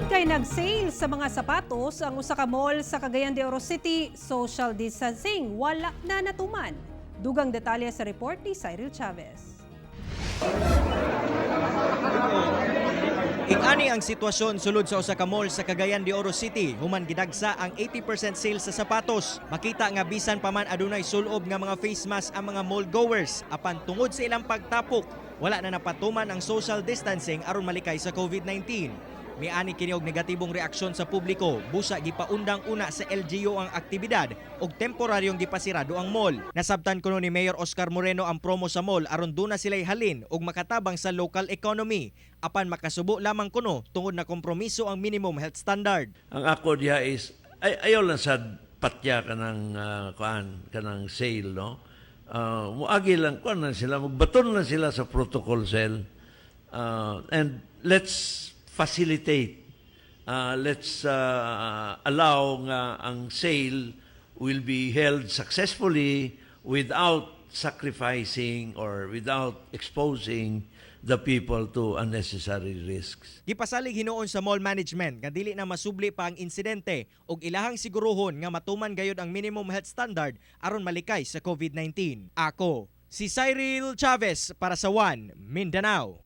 Tungod kay nag-sale sa mga sapatos ang usa ka mall sa Cagayan de Oro City, social distancing wala na natuman. Dugang detalye sa report ni Cyril Chavez. Ing-ani ang sitwasyon sulod sa usa ka mall sa Cagayan de Oro City human gidagsa ang 80% sale sa sapatos. Makita nga bisan pa man adunay sulob nga mga face mask ang mga mall goers, apan tungod sa ilang pagtapok, wala na napatuman ang social distancing aron malikay sa COVID-19. Miani kini og negatibong reaksyon sa publiko, busa gipaundang una sa LGU ang aktibidad ug temporaryong gipasirado ang mall. Nasabtan kuno ni Mayor Oscar Moreno ang promo sa mall aron duna sila'y halin ug makatabang sa local economy. Apan makasubo lamang kuno tungod na kompromiso ang minimum health standard. Ang ako diha is ay ayaw lang sad patya kanang kuan, kanang sale, no. Muagi lang, kuan lang sila, magbaton lang sila sa protocol cell. And let's facilitate, let's allow nga ang sale will be held successfully without sacrificing or without exposing the people to unnecessary risks. Gipasalig hinuon sa mall management nga dili na masubli pa ang insidente ug ilahang siguruhon nga matuman gayud ang minimum health standard aron malikay sa COVID-19. Ako, si Cyril Chavez para sa One Mindanao.